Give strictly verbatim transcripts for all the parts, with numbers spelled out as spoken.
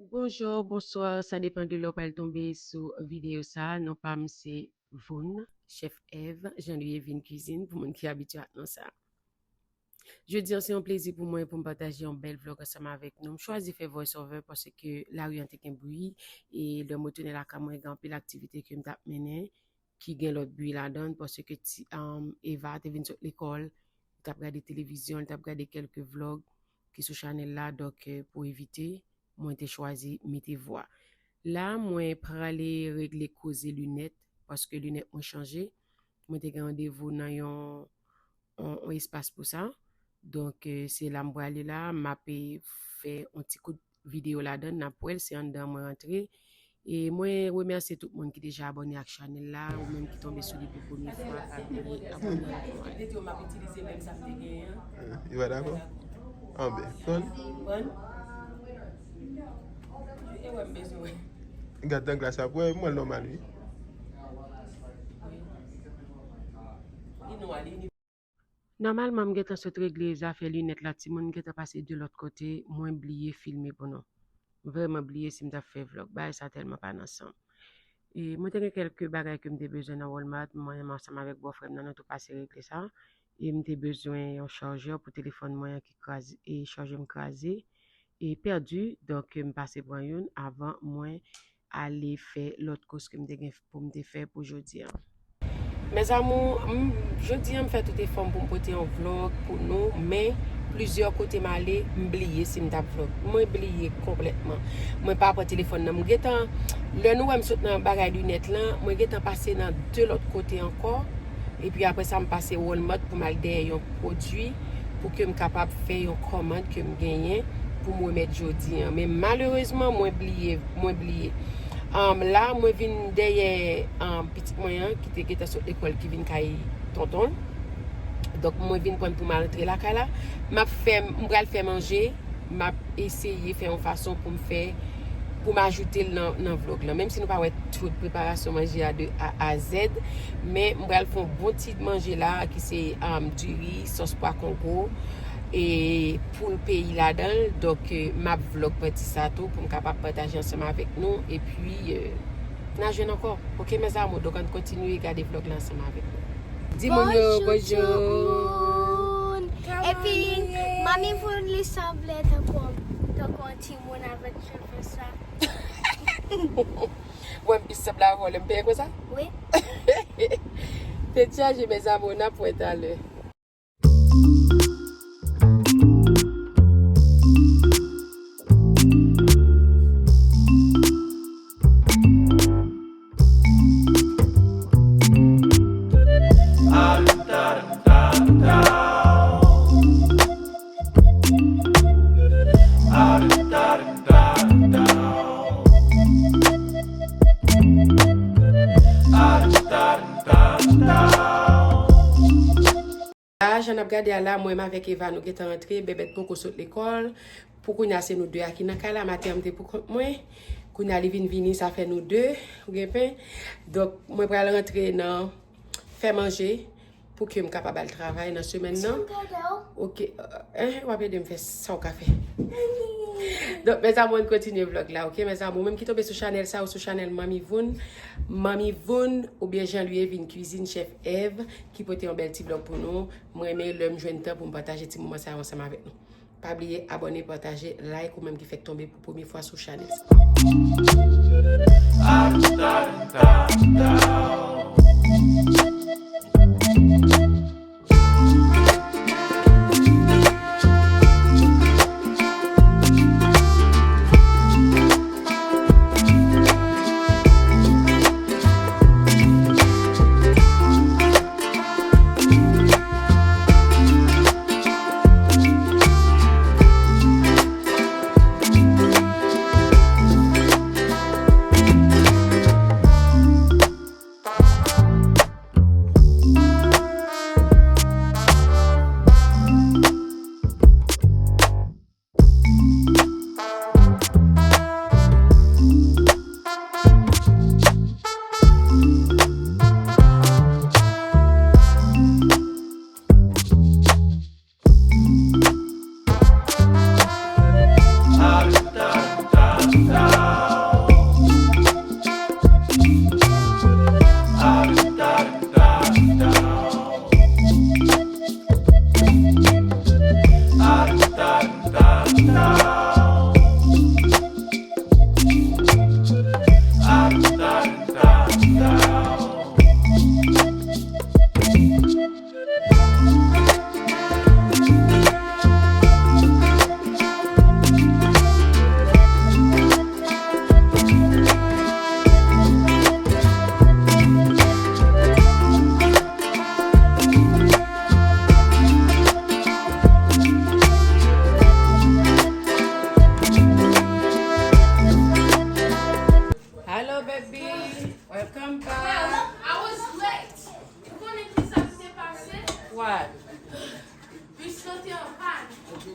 Bonjou, bonswa, sa depann de lè w pral tonbe sou videyo sa a. Non pa m se Voun, chèf Èv, Jean Louis Evine Cuisine, pou moun ki abitye ak non sa a. Jodi a, se yon plezi pou mwen pou m pataje yon bèl vlog ansanm avèk nou. M chwazi fè voice over paske lari an te gen bri, e lè m retounen lakay mwen, gen anpil aktivite ke m t ap mennen, ki gen lòt bri ladan l, paske ti, um, Eva te vin sot lekòl, li t ap gade televizyon, li t ap gade kèlke vlog ki sou chanèl la, donk, eh, pou evite, mwen te chwazi mete vwa. La, mwen prale regle koze linèt, paske linèt mwen chanje. Mwen te gen randevou nan yon, yon, yon espas pou sa. Donk, eh, se la m prale la, m ap, eh, fè yon ti kout videyo ladan, n ap wè l, se anndan mwen rantre. E mwen remèsye tout moun ki deja abòne ak chanèl la, ou menm ki tonbe sou li pou premye fwa, pa bliye abòne ak nou. Yo pa dakò? Anben, konn? Gad dan glas ap wè, mwen nòmal, wi. Nòmalman, m gentan sot regle zafè linèt la, timoun, m gentan pase de lòt kote, mwen bliye filme pou nou. M vrèman bliye si m t ap fè vlog. Bagay sa tèlman pa nan san m. E mwen te gen kèlke bagay ke m te bezwen nan Walmart, mwen menm ansanm avèk bòfrè m nan, nou tou pase regle sa. E m te bezwen yon chajè pou telefòn mwen an ki kraze, e chajè m kraze, e pèdi, donk m pase pran youn avan mwen ale fè lòt kous ke m te gen pou m te fè pou jodi a. Mes amours, m, jodi a m fè tout efò m pou m pote yon vlog pou nou, men plizyè kote m ale, m bliye si m t ap vlog. Mwen bliye konplètman. Mwen pa pran telefòn nan. M gentan, lè nou wè m sot nan bagay linèt lan, mwen gentan pase nan de lòt kote ankò. Epi apre sa, m pase Walmart pou m al dèyè yon pwodui pou ke m kapab fè yon kòmand ke m genyen pou m remèt jodi a. Men malerezman, mwen bliye, mwen bliye. Um, la, mwen vin dèyè, um, pitit mwen an ki te gentan sot lekòl, ki vin kay tonton l. Donk, mwen vin pran l pou m al rantre lakay la. M ap fè, m pral fè manje. M ap eseye fè yon fason pou m fè, pou m ajoute l nan, nan vlog lan. Menm si nou pa wè tout preparasyon manje a de A a Z, men m pral fè yon bon ti manje la, ki se, um, diri, sòs pwa kongo, e poul peyi ladan l. Donk, eh, m ap vlog pati sa tou pou m kapab pataje ansanm avèk nou. Epi, eh, n a jwenn ankò. Oke, mes amours? Donk, ann kontinye gade vlog la ansanm avèk nou. Di moun yo bonjou. Bonjou, moun. Epi, manmi Voun li sanble tankou, tankou yon timoun avèk cheve sa. Mwen, m pi sanble avè w lè m peye konsa? Wi. Tèt chaje, mes amours, n ap wè talè. La, jan n ap gade a la, mwen menm avèk Eva, nou gentan rantre, Bèbèt poko sot lekòl. Pou kounye a, se nou de a ki nan kay la, Matè an m te pou kont mwen. Kounye a, li vin vini, sa fè nou de, ou gen pen. Donk, mwen pral rantre nan fè manje pou ke m kapab al travay nan semèn nan. Oke, eh, w ap ede m fè sa w ka fè. Donk, mes amours, ann kontinye vlog la, oke, mes amours? Ou menm ki tonbe sou chanèl sa, ou sou chanèl Manmi Voun, Manmi Voun, oubyen Jean Louis Evine Cuisine, chèf Èv, ki pote yon bèl ti vlog pou nou. Mwen renmen lè m jwenn tan pou m pataje ti moman sa yo ansanm avèk nou. Pa bliye abòne, pataje, like, ou menm ki fèk tonbe pou premye fwa sou chanèl sa.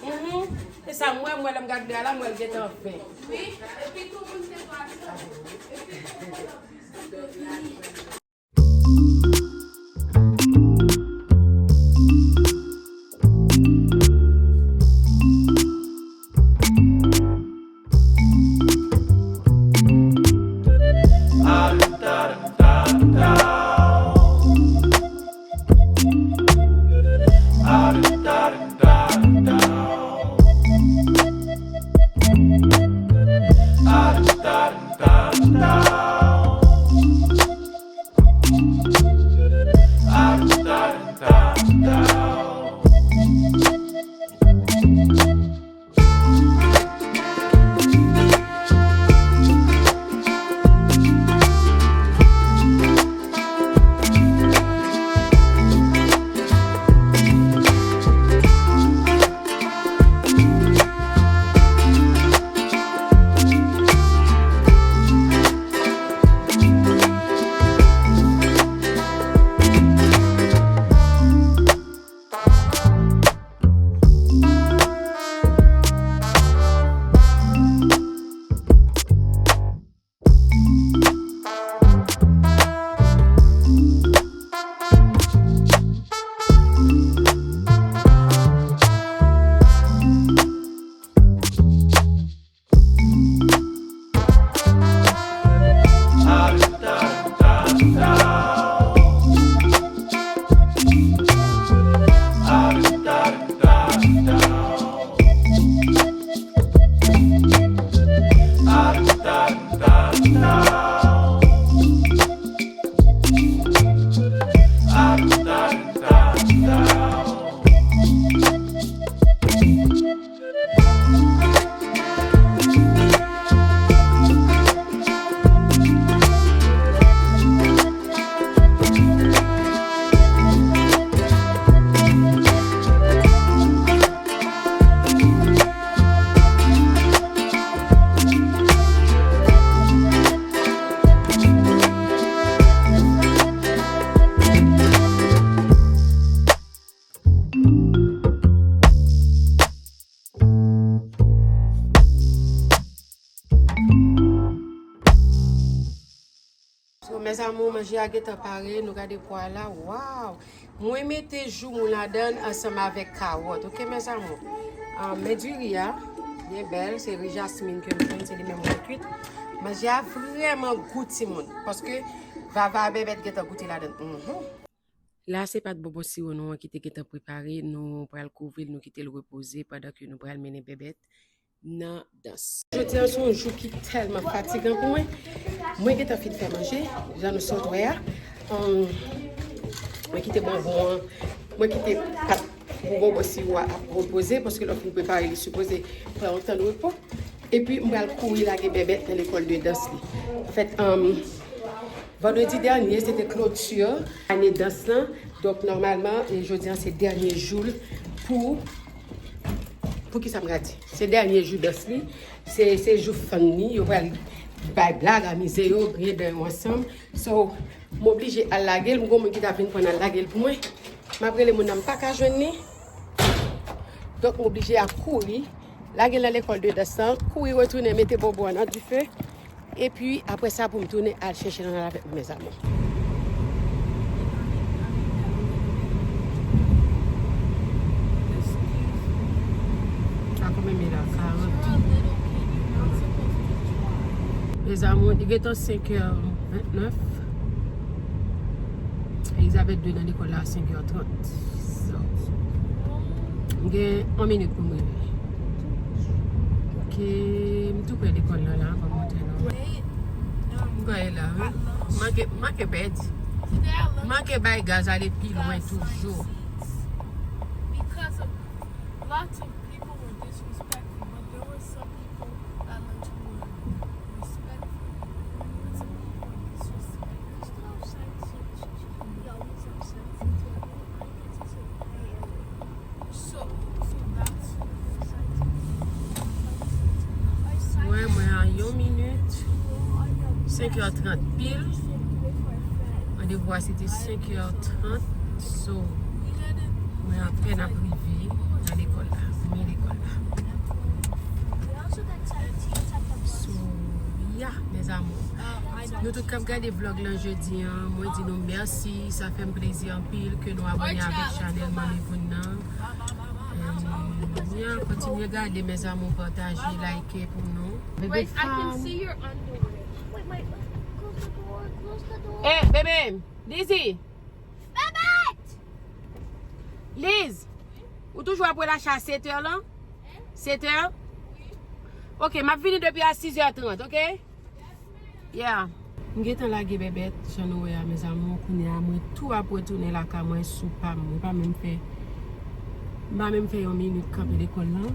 Mhm. E sa, mwen, mwen, lè m gade la, mwen, l gentan ven. Wi, epi tou moun te pase. Epi tou moun te pase. So, mes amours, manje a gentan pare, nou gade pwa la, waw! Mwen mete joumou ladan l ansanm avèk kawòt, oke, mes amours? Ah, men diri a, byen bèl, se ri jasmin ke m jwenn, se li menm mwen kwit. Manje a vrèman gou, timoun, paske Vava a Bèbèt gentan goute ladan l. Mhm. La, se pat bonbon siwo nou an ki te gentan prepare. Nou pral kouvri l, nou kite l repoze pandan ke nou pral mennen Bèbèt nan dans. Jodi a, se yon jou ki tèlman fatigan pou mwen. Mwen gentan fin fè manje, jan nou sot wè a. Ahn, mwen kite bonbon an, mwen kite pat pou bonbon siwo a ap repoze, paske lè w fin prepare, li sipoze pran yon tan de repo. Epi, m pral kouri lage Bèbèt nan lekòl de dans li. Anfèt, ahn, vandredi dènye, se te kloti ane dans lan. Donk, nòmalman, e jodi a, se dènye jou l pou, pou ki sa m ka di? Se dènye jou dans li. Se, se jou fann li. Yo pral bay blag, amize yo, griyen dan yo ansanm. So, m oblije al lage l. M gon moun ki ta vin pran l al lage l pou mwen. M ap rele moun nan, m pa ka jwenn li. Donk, m oblije ap kouri, lage l nan lekòl de dans lan, kouri retounen mete bonbon an nan dife. Epi, apre sa, pou m tounen al chèche l nan lavèt mwen, mes amours. Sa konbyen mi la? Karant. Mes amours, li gentan senk è vennèf. Elizabeth dwe nan lekòl la a senk è trant. So, m gen yon minit pou m rive. Ok, m tou pre lekòl la, la, ban m montre nou. M gade la, wi. Manke, manke pèdi. Manke bay gaz ale pi lwen toujou. Because of lots of people were disrespectful, but there were some people that looked more respectful. Some people were disrespectful. Yo, what's up, son? So, so that's Mwen, mwen a yon minit. Senk è trant pil. Randevou a se te senk è trant. So, Mwen apèn ap rive nan lekòl la. Premye lekòl la. So, yeah, mes amours. Nou tout k ap gade vlog lan jodi an, mwen di nou mèsi. Sa fè m plezi anpil ke nou abòne avèk chanèl Manmi Poun nan. Em, yeah, kontinye gade, mes amours, pataje, like pou nou. Bebe fam. Wait, I can see your underwear. Wait, wait, close the door, close the door. Eh, bebe, Lizzy. Bebe! Liz, ou toujou ap wè lache a sèt è lan? Sèt è? Ok, m ap vini depi a sis è trant, ok? Yeah. M gentan lage Bèbèt, jan nou wè a, mes amours, kounye a mwen tou ap retounen lakay mwen sou pa m. Mwen pa menm fè, m pa menm fè yon minit kanpe lekòl lan.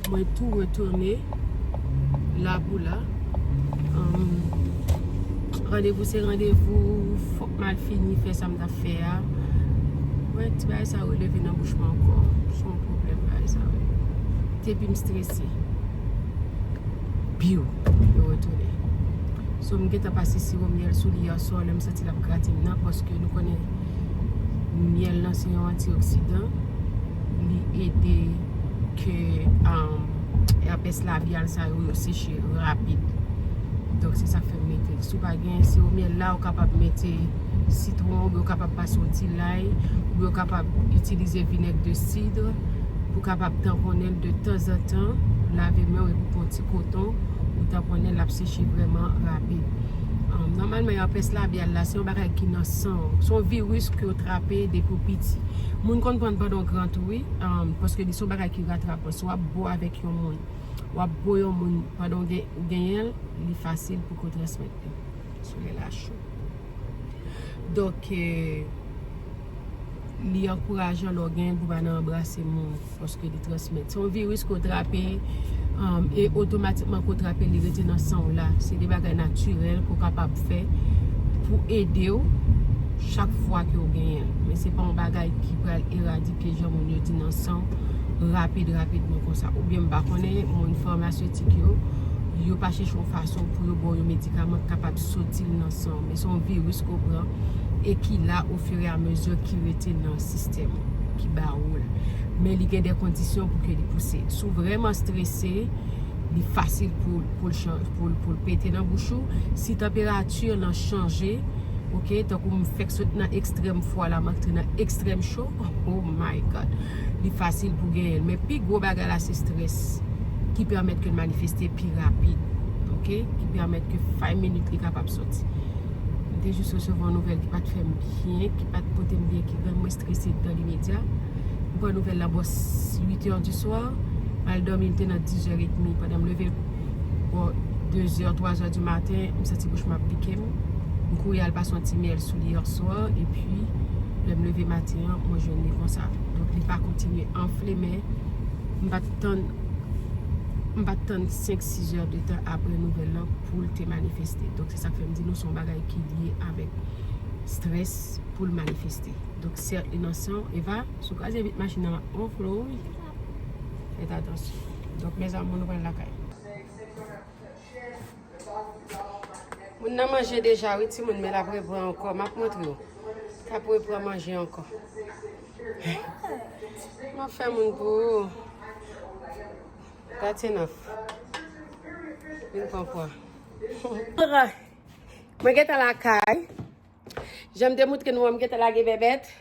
Mwen tou retounen la pou la. Em, randevou se randevou, fòk m al fini fè sa m t ap fè a. Wè, ti bagay sa yo leve nan bouch mwen ankò. Se yon pwoblèm bagay sa yo. Depi m strese. Biw, yo retounen. So, m gentan pase siwo myèl sou li yè swa, lè m santi l ap grate m nan, paske nou konnen myèl lan se yon antioksidan. Li ede ke, um, èpès labyal sa yo, yo seche rapid. Donk, se sa k fè m mete l. Si w pa gen siwo myèl la, ou kapab mete sitwon, oubyen ou kapab pase yon ti lay, oubyen ou kapab itilize vinèg de sid pou kapab tanponnen l de tanzantan. Lave men w epi pran ti koton, ou tanponnen l, l ap seche vrèman rapid. Um, nòmalman, èpès labyal la, se yon bagay ki nan san w. Se yon viris ke w trape depi w piti. Moun konn pran l pandan w gran tou, wi, um, paske li se yon bagay ki ratrapan. Si w ap bo avèk yon moun, w ap bo yon moun pandan w gen, ou genyen l, li fasil pou ke w transmèt li. Solèy la cho. Donk, eh, li ankourajan lè w genyen l pou w pa nan anbrase moun, paske li transmèt. Se yon viris ke w trape, um, e otomatikman ke w trape, li rete nan san w la. Se de bagay natirèl ke w kapab fè pou ede w chak fwa ke w genyen l. Men se pa yon bagay ki pral eradike, jan moun yo di, nan san w rapid, rapidman konsa. Oubyen m pa konnen, moun famasyetik yo, yo pa chèche yon fason pou yo ba w yon medikaman k kapab soti l nan san w. Men se yon viris ke w pran e ki la ofiramezyè ki rete nan sistèm ou, ki ba ou l. Men li gen de kondisyon pou ke li pouse. Si w vrèman strese, li fasil pou, pou l chan-, pou, pou l pete nan bouch ou. Si tanperati lan chanje, ok, tankou m fèk sot nan ekstrèm fwa la, m antre nan ekstrèm cho, oh my God, li fasil pou genyen l. Men pi gwo bagay la, se strès ki pèmèt ke l manifeste pi rapid, ok, ki pèmèt ke fay minit li kapab soti. M te jis resevwa yon nouvèl ki pa t fè m byen, ki pa t pote m byen, ki rann mwen strese dan limedya. M pran nouvèl la bò uit è di swa, m al dòmi, m te nan diz è edmi. Pandan m leve bò de zè, twa zè di maten, m santi bouch mwen ap pike m. M kouri al pase yon ti myèl sou li yè swa, epi lè m leve maten an, mwen jwenn li konsa. Donk, li pa kontinye anfle, men m pa t tann, m pa t tann senk, sis è de tan apre nouvèl lan pou l te manifeste. Donk, se sa k fè m di nou se yon bagay ki lye avèk strès pou l manifeste. Donk, sèt li nan san w, Eva, si w kraze vit machin nan, m ap wonfle w, wi. Fèt atansyon. Donk, mes amours, nou pral lakay. Moun nan manje deja, wi, timoun, men l ap repran ankò. M ap montre w. L ap repran manje ankò. M ap fè moun pou ou. That's enough. Vin pran pwa. Mwen gentan lakay. Jan m te moutre nou an, m gentan lage Bèbèt.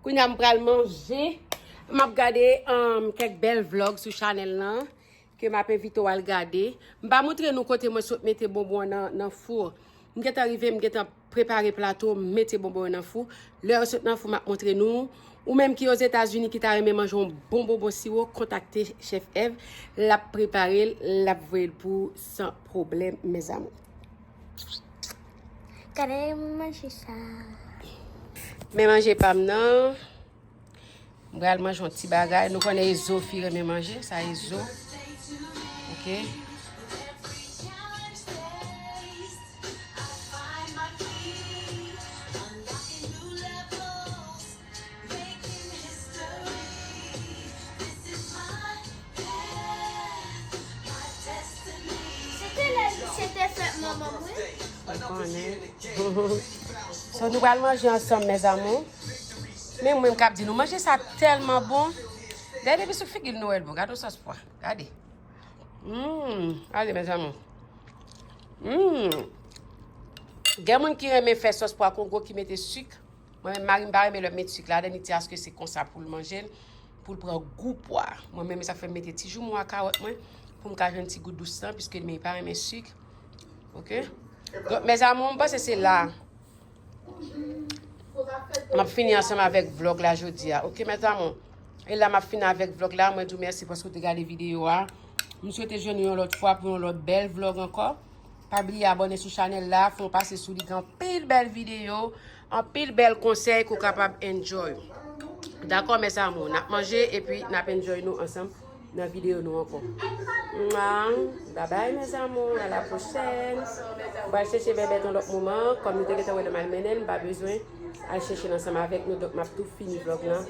Kounye a m pral manje. M ap gade, um, kèk bèl vlog sou chanèl lan ke m ap envite w al gade. M pa moutre nou kote mwen sot mete bonbon an nan, nan fou. M gentan rive, m gentan prepare plato, m mete bonbon yo nan fou. Lè yo sot nan fou, m ap moutre nou. Ou menm ki Ozetazini ki ta renmen manje yon bon bonbon siwo, kontakte Chèf Èv. L ap prepare l, l ap voye l pou ou san pwoblèm, mes amours. Gade manje sa. Men manje pa m nan. M pral manje yon ti bagay. Nou konnen e zo fi renmen manje. Sa e zo. Ok. Se te lè, se te fèt manman m, wi. Ou konnen. So, nou pral manje ansanm, mes amours. Men mwen m k ap di nou, manje sa tèlman bon. Gade depi sou figi l Noël bon. Gade yon sòs pwa. Gade. Hum, gade, mezanmi. Hum. Gen moun ki renmen fè sòs pwa Kongo ki mete sik. Mwen menm, mari m pa renmen lè m met sik ladan, li di aske se konsa pou l manje l, pou l pran gou pwa. Mwen menm, sa fè m mete ti joumou a kawòt mwen, pou m ka jwenn ti gou dous lan, piske li pa renmen sik. Ok? Donk, mes amours, m panse se la m ap fini ansanm avèk vlòg la jodi a. Ok, mes amours? E la m ap fini avèk vlòg la. Mwen di w mèsi paske w te gade videyo a. M swete jwenn nou yon lòt fwa pou yon lòt bèl vlòg ankò. Pa bliye abòne sou chanèl la, fè w pase sou li, gen anpil bèl videyo, anpil bèl konsèy ke w kapab enjoy. Dakò, mes amours, n ap manje epi n ap enjoy nou ansanm nan videyo nou ankò. Mwa, babay, mes amours, à la prochaine. M pral chèche Bèbèt yon lòt moman, kòm nou te gentan wè lè m al mennen l, m pa bezwen al chèche l ansanm avèk nou, donk m ap tou fini vlòg lan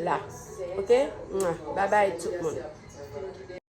la. Ok? Mwa, babay tout moun.